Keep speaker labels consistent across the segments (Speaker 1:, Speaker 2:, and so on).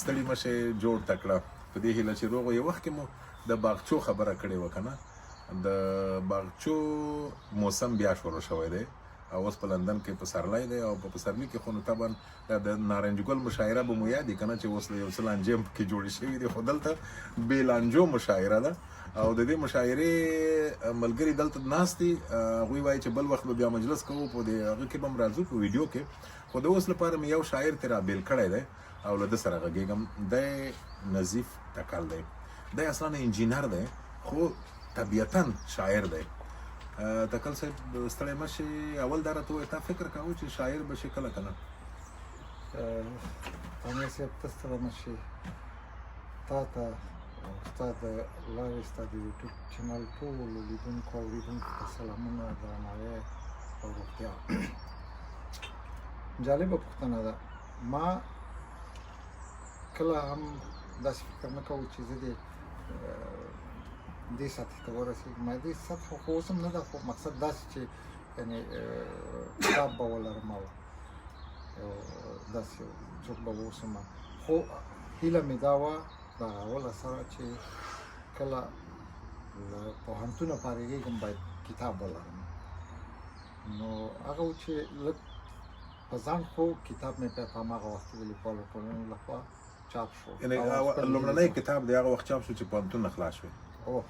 Speaker 1: ستړي مه شئ، جوړ تکړه. په دې هیله چې روغ یو وخت کې مو د باغچو خبره کړې وه که نه؟ د باغچو موسم بیا شروع شوی دی او اوس په لندن کې پسرلی دی او په پسرلي کې خو نو طبعا دا د نارنج ګل مشاعره به مو یاد کنه چې اوس یو څه لانجې هم پکې جوړې شوې دي، خو دلته بې لانجو مشاعره ده او د دې مشاعرې ملګري دلته ناست دي. هغوی وایي چې بل وخت به بیا مجلس کوو، په دې هغه کې به هم راځو په ویډیو کې، خو د اوس لپاره مې یو شاعر ترې رابېل کړی دی او له ده سره غږېږم. دی نظیف تکل دی، دی اصلا انجینر دی خو طبیعتا شاعر دی. تکل صاحب ستړی مه شې، اول دا راته ووایه تا فکر کاوه چې شاعر به شې کله که نه؟
Speaker 2: قانع صاحب ته ستړی مه شې، تا ته او ستا د لارې ستا د یوټیوب چینل ټولو لیدونکو اورېدونکو ته سلامونه، درناوی او روغتیا. جالبه پوښتنه ده. ما کله هم داسې فکر نه کاوه چې زه دې دې سطح ته ورسېږم. دې سطح خو اوس هم نه ده، خو مقصد داسې چې یعنې کتاب به ولرم او یو داسې څوک به واوسم. خو هیله مې دا وه دغه اوله سره چې کله له پوهنتونه فارغېږم باید کتاب ولرم. نو هغه و چې لږ په ځان، خو کتاب مې په هماغه وخت کې د لیکوالو ټولنې لخوا چاپ شو.
Speaker 1: یعنی لومړنی کتاب دی هغه وخت چاپ شو چې پوهنتون نه خلاص شوې؟
Speaker 2: او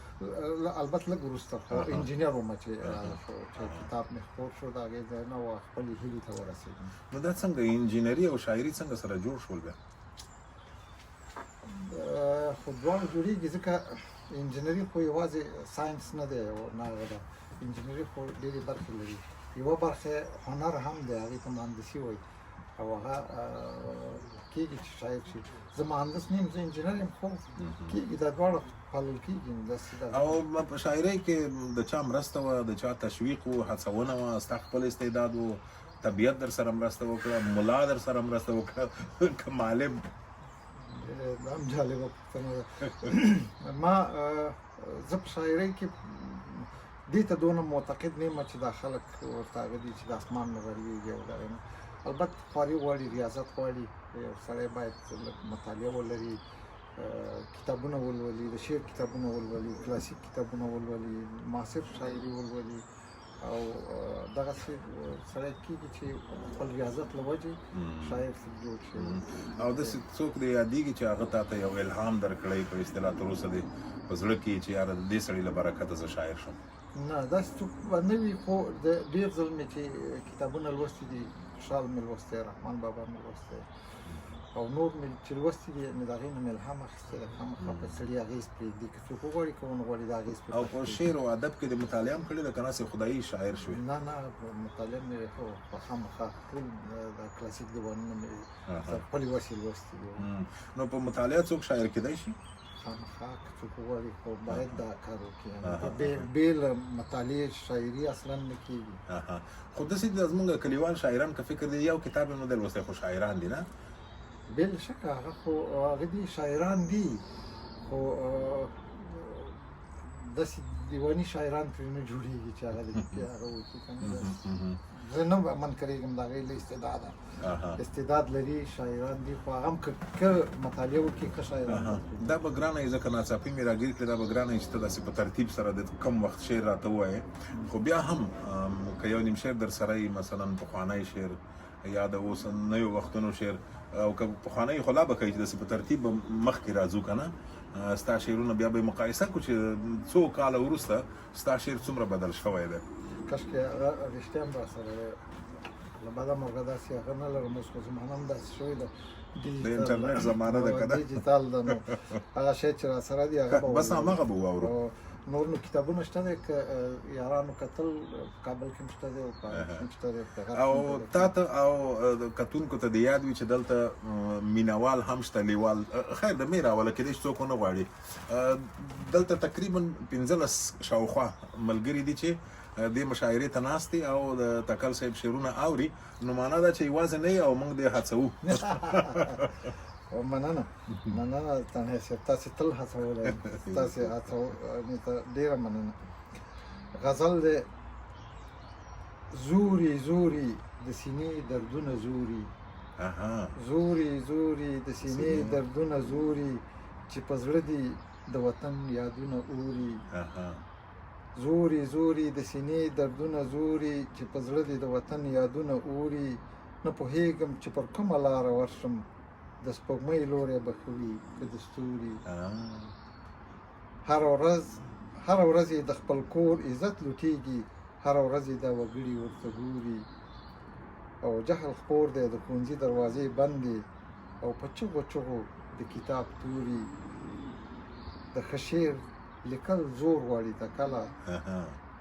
Speaker 2: البته لږ وروسته، خو انجینر وم چې چې کتاب مې خپور شو، د هغې ځای نه و خپلې هیلې ته ورسېدم.
Speaker 1: نو دا څنګه انجینري او شاعري څنګه سره جوړ شول بیا؟
Speaker 2: خو دواړه جوړېږي، ځکه انجینري خو یوازې ساینس نه دی او نه هغه ده. انجینري خو ډېرې برخې لري، یوه برخه هنر هم دی، هغې ته مهندسي وایي او هغه کېږي چې شاعر شي. زه مهندس نه یم، زه انجینر یم، خو کېږي، دا دواړه پالل کېږي. داسې ده.
Speaker 1: او په شاعرۍ کې د چا مرسته وه، د چا تشویق و، هڅونه وه، ستا خپل استعداد و، طبیعت در سره مرسته وکړه، ملا در سره مرسته وکړه که معلم؟
Speaker 2: دا هم جالبه پوښتنه ده. ما زه په شاعرۍ کې دې ته دونه معتقد نه یم چې دا خلک ورته هغه دي چې د اسمان نه غړیږي او دغه نه. البته خواري غواړي، ریاضت غواړي، یو سړی باید لږ مطالعه ولري، کتابونه ولولي، د شعر کتابونه ولولي، کلاسیک کتابونه ولولي، معاصر شاعري ولولي او دغسې سړی کېږي چې خپل ریاضت له وجې شاعر جوړ شي.
Speaker 1: او داسې څوک دې یادېږي چې هغه تا ته یو الهام درکړی په اصطلاح تر اوسه دې په زړه کې چې یاره د دې سړي له برکته زه شاعر شوم؟
Speaker 2: نه، داسې څوک به نه وي، خو د ډېر ځل مې چې کتابونه لوستي دي، خوشحال مې لوستی، رحمان بابا مې لوستی او نور مې چې لوستي دي، نو د هغې نه مې الهام اخیستی دی. خامخا په سړي اغېز پرېږدي، که څوک وغواړي که ونه غواړي دا اغېز پرې.
Speaker 1: او په شعر او ادب کې د مطالعه هم کړې ده که نه هسې خدایي شاعر شوې؟
Speaker 2: نه نه، مطالعه مې په خامخا ټول د کلاسیک دیوانونه مې تر خپلې وسې لوستي دي.
Speaker 1: نو په مطالعه څوک شاعر کېدای شي؟
Speaker 2: خامخا که څوک وغواړي، خو باید دا کار وکړي. بې له مطالعې شاعري اصلا نه کېږي.
Speaker 1: خو داسې د زمونږ کلیوال شاعران که فکر دی یو کتاب یې نه دی لوستی خو شاعران دي نه؟
Speaker 2: بې له شکه هغه خو هغه دي، شاعران دي، خو داسې دیواني شاعران ترې نه جوړېږي چې هغه هغه وکړي که نه. زه نه منکرېږم د هغې له استعداده، استعداد لري، شاعران دي، خو هغه هم که مطالعه وکړي ښه شاعران.
Speaker 1: دا به ګرانه وي، ځکه ناڅاپي مې راګیر کړې، دا به ګرانه وي چې ته داسې په ترتیب سره د کم وخت شعر راته ووایې، خو بیا هم که یو نیم شعر در سره وي، مثلا پخوانی شعر یا د اوسنیو وختونو شعر، او که پخوانی خو لا به کوي چې داسې په ترتیب به مخکې راځو که نه، ستا شعرونه بیا به مقایسه کړو چې څو کاله وروسته ستا شعر څومره بدل شوی دی.
Speaker 2: کاشکې هغه رښتیا هم راسره وی. له بده مرغه داسې هغه نه لرم، اوس خو زمانه هم داسې شوې ده،
Speaker 1: د انټرنیټ زمانه ده که نه،
Speaker 2: ډیجیټال ده، نو هغه شی چې راسره دی هغه به
Speaker 1: بس هماغه به واورو.
Speaker 2: نور نو کتابونه شته دی که یارانو کتل، په کابل کې هم شته دی او په هم شته دی.
Speaker 1: او تا ته او کتونکو ته د یاد وي چې دلته مینوال هم شته، لیوال، خیر د مې راوله کېدای شي څوک ونه غواړي. دلته تقریبا 15 شاوخوا ملګري دي چې دې مشاعرې ته ناست دي او د تکل صاحب شعرونه اوري، نو معنا دا چې یوازې نه یې او موږ دې هڅوو.
Speaker 2: مننه مننه تنها صاحب، تاسې تل هڅولی، تاسې هڅونې ته ډېره مننه. غزل دی. زوري زوري د سینې دردونه زوري، زوري زوري د سینې دردونه زوري، چې په زړه دي د وطن یادونه اوري. زوري زوري د سینې دردونه زوري، چې په زړه دي د وطن یادونه اوري. نه پوهېږم چې پر کومه لاره ورشم، د سپوږمۍ لوری به ښه وي که د ستوري. هره ورځ هره ورځ یې د خپل کور عزت لوټېږي، هره ورځ یې دا وګړي ورته ګوري. او جهل خپور دی، د ښوونځي دروازې بندې، او په چغو چغو د کتاب توري. د ښه شعر لیکل زور غواړي تکله،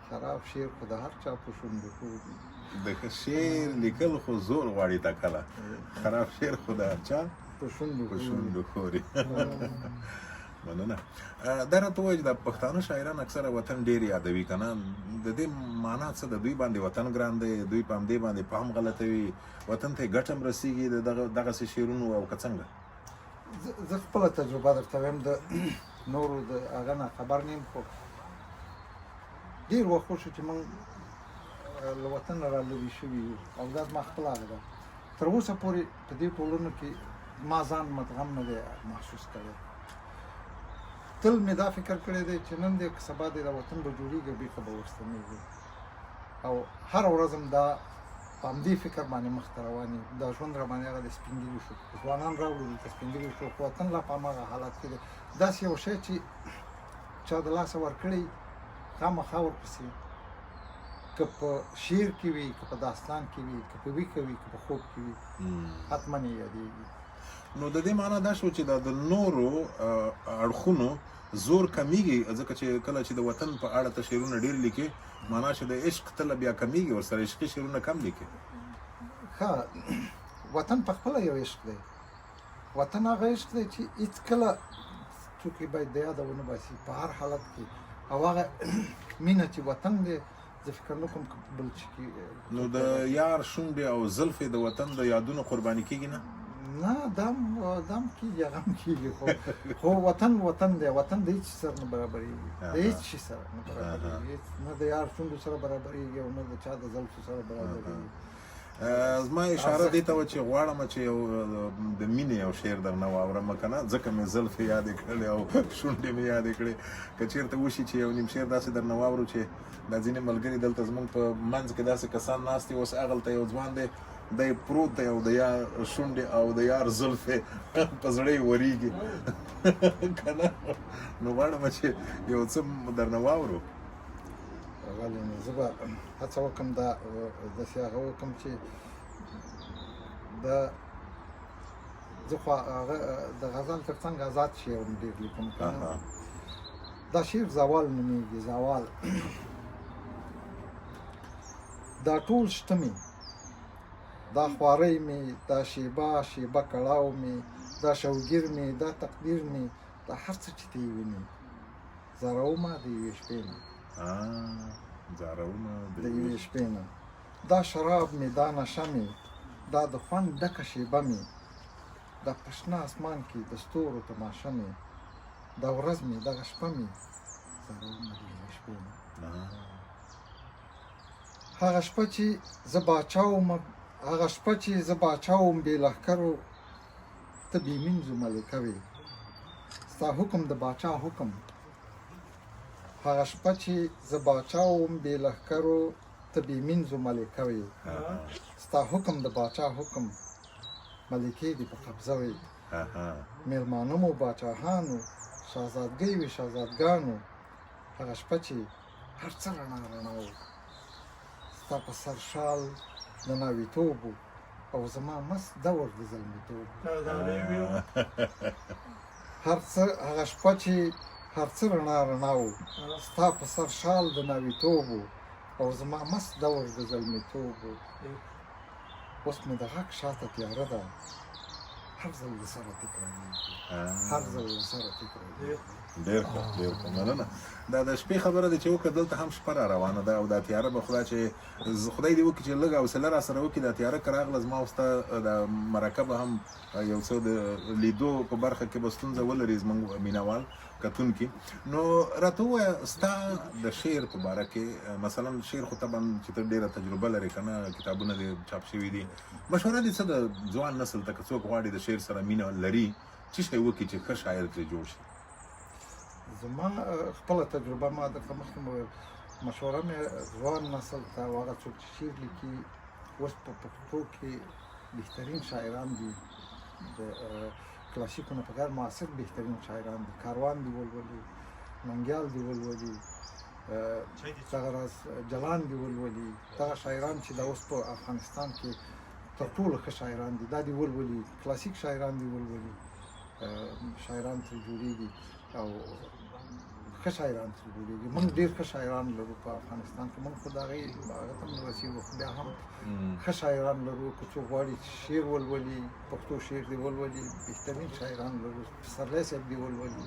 Speaker 2: خراب شعر خو د هر چا په شونډو ښوري.
Speaker 1: د ښه شعر لیکل خو زور غواړي تکله، خراب شعر خو د هر چا
Speaker 2: په شونډو
Speaker 1: ښوري. مننه. دا راته ووایه چې دا پښتانه شاعران اکثره وطن ډېر یادوي که نه، د دې معنا څه ده؟ دوی باندې وطن ګران دی، دوی په همدې باندې پام غلطوي، وطن ته یې ګټه هم رسېږي د دغسې شعرونو، او که څنګه؟
Speaker 2: زه خپله تجربه درته وایم، د نورو د هغه نه خبر نه یم، خو ډېر وخت وشو چې موږ له وطنه را لرې شوي یو، او دا زما خپله هغه ده. تر اوسه پورې په دې ټولنو کې ما ځان مدغم نه دی محسوس کړی. تل مې دا فکر کړی دی چې نن دی که سبا دی دا وطن به جوړېږي او بېرته به ورستنېږي، او هره ورځ هم دا په همدې فکر باندې مخته روان یم. دا ژوند را باندې هغه د سپین ږیري شو، ځوانان راوړو دلته سپین ږیري شو، خو وطن لا په هماغه حالت کې دی. داسې یو شی چې چا د لاسه ورکړی خامخا ورپسې، که په شعر کې وي، که په داستان کې وي، که په ویښه وي، که په خوب کې وي، حتما یې یادېږي.
Speaker 1: نو د دې معنا دا شو چې دا د نورو اړخونو زور کمیږي، ځکه چې کله چې د وطن په اړه ته شعرونه ډېر لیکې، معنا چې د عشق تله بیا کمیږي، ورسره عشقي شعرونه کم لیکې.
Speaker 2: ښه، وطن په خپله یو عشق دی. وطن هغه عشق دی چې هېڅکله څوک یې باید د یاده ونه باسي په هر حالت کې، او هغه مینه چې وطن دی، زه فکر نه کوم که بل شي کې.
Speaker 1: نو د یار شونډې او زلفې د وطن د یادونو قرباني کېږي نه؟
Speaker 2: نه، دام کېږي، هغه هم کېږي، خو وطن وطن دی. وطن د هېڅ سره نه برابرېږي، د هېڅ شي سره نه برابرېږي، نه د یار شونډو سره برابرېږي او نه د چا د زلفو سره برابرېږي.
Speaker 1: زما اشاره دې ته وه چې غواړم چې یو د مینې یو شعر درنه واورم که نه، ځکه مې زلفې یادې کړلې او شونډې مې یادې کړې. که چېرته وشي چې یو نیم شعر داسې درنه واورو چې دا ځینې ملګري دلته زموږ په منځ کې داسې کسان ناست دي، اوس هغلته یو ځوان دی، دی پروت دی او د یار شونډې او د یار زلفې په زړه یې ورېږي که نه، نو غواړم چې یو څه درنه واورو.
Speaker 2: غلی نو زه به هڅه وکړم دا داسې هغه وکړم چې دا زه خو هغه د غزل تر څنګ آزاد شعر هم ډېر لیکم که نه. دا شعر زوال نومېږي. زوال. دا ټول شته مې، دا خوارۍ مې، دا شیبه شیبه کړاو مې، دا شوګیر مې، دا تقدیر مې، دا هر څه چې ته یې وینې ځارومه د یوې شپې نه.
Speaker 1: ځارومه
Speaker 2: د یوې شپې نه. دا شراب مې، دا نشه مې، دا د خوند ډکه شیبه مې، دا په شنه اسمان کې د ستورو تماشه مې، دا ورځ مې، دغه شپه مې، ځارومه د یوې شپې نه. هغه شپه چې زه باچا وم، هغه شپه چې زه باچا وم بې لښکرو، ته بې مینځو ملکه وې، ستا حکم د باچا حکم. هغه شپه چې زه باچا وم بې لښکرو، ته بې مینځو ملکه وې، ستا حکم د باچا حکم، ملکې دې په قبضه وې. مېلمانه مو باچاهانو، شهزادګۍ وې شهزادګانو، هغه شپه چې هر څه رڼا رڼا وو، ستا په سر شال د ناویتوب و او زما مست دور د زلمیتوب. هر څه هغه شپه چې هر څه رڼا رڼا وو، ستا په سر شال د ناویتوب و او زما مست دور د زلمیتوب و. اوس مې د غږ شاته تیاره ده، هر ځل له سره تکرارېږي، هر ځل له سره تکرارېږي.
Speaker 1: ډېر ښه، ډېر ښه، مننه. دا د شپې خبره ده چې وکړه، دلته هم شپه را روانه ده او دا تیاره به خدای چې خدای دې وکړي چې لږ حوصله را سره وکړي. دا تیاره که راغله زما او ستا دا مرکه به هم یو څه د لیدو په برخه کې به ستونزه ولري زموږ مینهوال کتونکي. نو راته ووایه ستا د شعر په باره کې، مثلا شعر خو طبعا چې ته ډېره تجربه لرې که نه، کتابونه دې چاپ شوي دي، مشوره دې څه ده ځوان نسل ته که څوک غواړي د شعر سره مینه لري څه شی وکړي چې ښه شاعر ترې جوړ شي؟
Speaker 2: زما خپله تجربه ما درته مخکې وویل، مشوره مې ځوان نسل ته او هغه څوک چې شعر لیکي، اوس په پښتو کې بهترین شاعران دي، د کلاسیکو نه په غیر معاصر بهترین شاعران دي، کاروان دي ولولي، ننګیال دي ولولي، دغه راز جلان دي ولولي، دغه شاعران چې دا اوس په افغانستان کې تر ټولو ښه شاعران دي دا دي ولولي، کلاسیک شاعران دي ولولي، شاعران ترې جوړېږي او ښه شاعران ترې جوړېږي. موږ ډېر ښه شاعران لرو په افغانستان کې، موږ خو د هغې هغه ته هم نه رسېږو، خو بیا هم ښه شاعران لرو. که څوک غواړي چې شعر ولولي، پښتو شعر دې ولولي، بهترین شاعران لرو، پسرلی صاحب دې ولولي.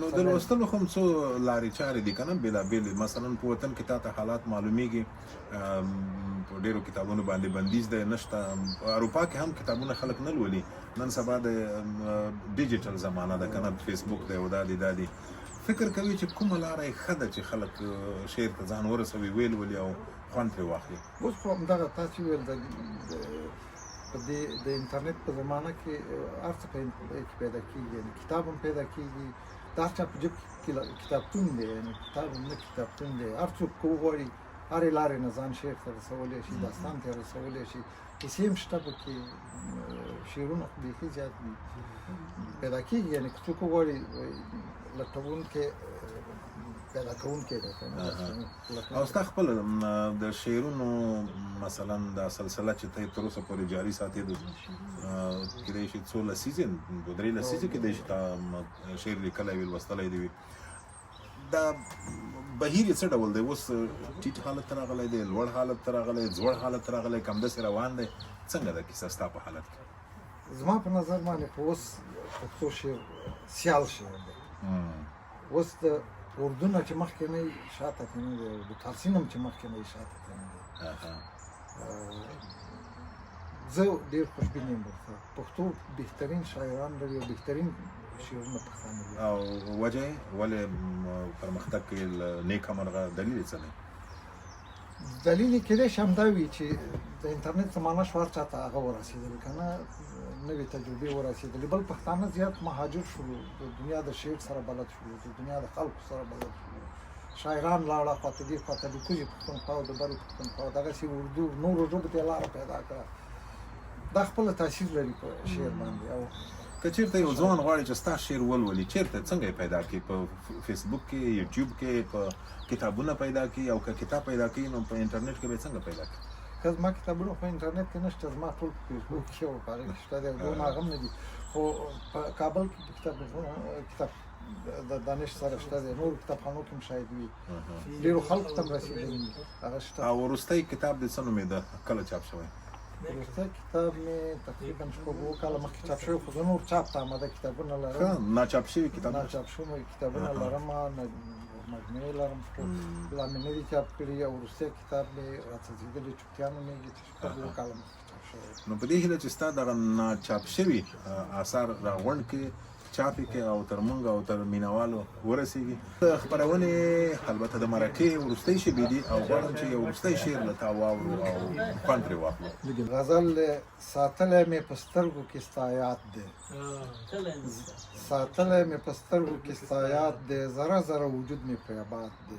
Speaker 1: نو د لوستلو خو هم څو لارې چارې دي که نه، بېلابېلې. مثلا په وطن کې تا ته حالات معلومیږي، په ډېرو کتابونو باندې بندیز دی، نشته. په اروپا کې هم کتابونه خلک نه لولي. نن سبا د ډیجیټل زمانه ده که نه، فیسبوک دی او دا دی دا دی. فکر کوي چې کومه لاره یې ښه ده چې خلک شعر ته ځان ورسوي، ویې لولي او خوند ترې واخلي؟
Speaker 2: اوس خو همدغه تاسې وویل، د په دې د انټرنیټ په زمانه کې هر څه په کې پیدا کېږي، یعنې کتاب هم پیدا کېږي، د هر چا په جیب کې کتابتون دی، یعنې کتاب هم نه کتابتون دی. هر څوک که وغواړي هرې لارې نه ځان شعر ته رسولی شي، داستان ته رسولی شي، کیسې هم شته پکې، شعرونه خو بیخي زیات دي، پیدا کېږي. یعنې که څوک وغواړي لټوونکی پیدا کوونکی دی.
Speaker 1: او ستا خپل د شعرونو مثلا دا سلسله چې ته یې تر اوسه پورې جاري ساتې، کېدای شي څو لسیزې، دوه درې لسیزې کېدای شي تا شعر لیکلی وي، لوستلی دی وي، دا بهیر یې څه ډول دی؟ اوس ټیټ حالت ته راغلی دی، لوړ حالت ته راغلی، ځوړ حالت ته راغلی، که همداسې روان دی؟ څنګه ده کیسه ستا په حالت کې؟
Speaker 2: زما په نظر باندې خو اوس پښتو شعر سیال شعر دی. اوس د اردو نه چې مخکې نه وي شاته ته نه دی، او د فارسي نه هم چې مخکې نه وي شاته ته نه دی. زه ډېر خوشبین یم ورته. پښتو بهترین شاعران لري او بهترین شعرونه پښتانه لري.
Speaker 1: او وجه یې ولې پرمختګ کوي له نېکه مرغه، دلیل یې څه دی؟
Speaker 2: دلیل یې کېدای شي همدا وي چې د انټرنیټ زمانه شو، هر چا ته هغه ورسېدل که نه، نوې تجربې ورسېدلې. بل پښتانه زیات مهاجر شولو، د دنیا د شعر سره بلد شولو، د دنیا د خلکو سره بلد شولو، شاعران لاړه خواته دې خواته، د کوزې پښتونخوا او د برې پښتونخوا، دغسې اردو نورو ژبو ته یې لاره پیدا کړه. دا خپله تاثیر لري په شعر باندې. او
Speaker 1: که چېرته یو ځوان غواړي چې ستا شعر ولولي، چېرته څنګه یې پیدا کړي؟ په فیسبوک کې، یوټیوب کې، په کتابونه پیدا کړي، او که کتاب پیدا کړي نو په انټرنیټ کې به یې څنګه پیدا کړي؟
Speaker 2: که زما کتابونه خو انټرنیټ کې نشته، زما ټول په فیسبوک کې او په هغه کې شته دی، دونه هغه هم نه دي. خو په کابل کې په کتاب د دانش سره شته دی، نورو کتابخانو کې هم شاید وي، ډېرو خلکو ته هم رسېدلي وي، هغه شته.
Speaker 1: او وروستی کتاب دې څه نومېده، کله چاپ شوی؟
Speaker 2: وروستی کتاب مې تقریبا شپږ اووه کاله مخکې چاپ شوی، خو زه نور چاپ ته آماده کتابونه لرم.
Speaker 1: ښه، ناچاپ شوي کتابونه؟
Speaker 2: ناچاپ شوي کتابونه لرم، مجموعې لرم، خو لا مې نه دي چاپ کړي. او وروستی کتاب مې راڅرځېدلې چوپتیا نومېږي چې شپږ اووه کاله مخکې چاپ شوی.
Speaker 1: نو په دې هیله چې ستا دغه ناچاپ شوي آثار راغونډ کړې، چاپ یې کړې او تر مونږ او تر مینوالو ورسېږي. د خپرونې البته د مرکې وروستۍ شېبې دي او غواړم چې یو وروستی شعر له تا واورو او خوند ترې واخلو.
Speaker 2: غزل دی، ساتلی مې په سترګو کې ستا یاد دی، ساتلی مې په سترګو کې ستا یاد دی، ذره ذره وجود مې پرې آباد دی،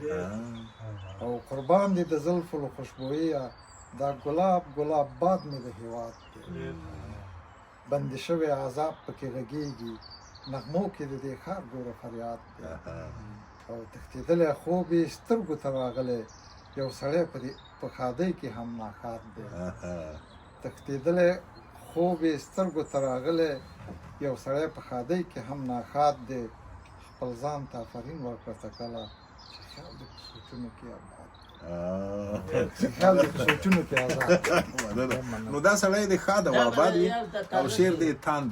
Speaker 2: او قربان دې د زلفو له خوشبویه، دا ګلاب ګلاب باد مې د هېواد دی، بندي شوی عذاب پکې غږېږي، نغمو کې د دې ښار ګوره فریاد دی، او تښتېدلی خوب یې سترګو ته راغلی، یو سړی په دې په ښادۍ کې هم ناښاد دی، تښتېدلی خوب یې سترګو ته راغلی، یو سړی په ښادۍ کې هم ناښاد دی، خپل ځان ته آفرین ورکړه تکله، چې خیال دې په سوچونو کې آباد دی. خیال دې په سوچونو کې آزاد.
Speaker 1: نو دا سړی د ښاد او آباد وي او شعر دې تاند.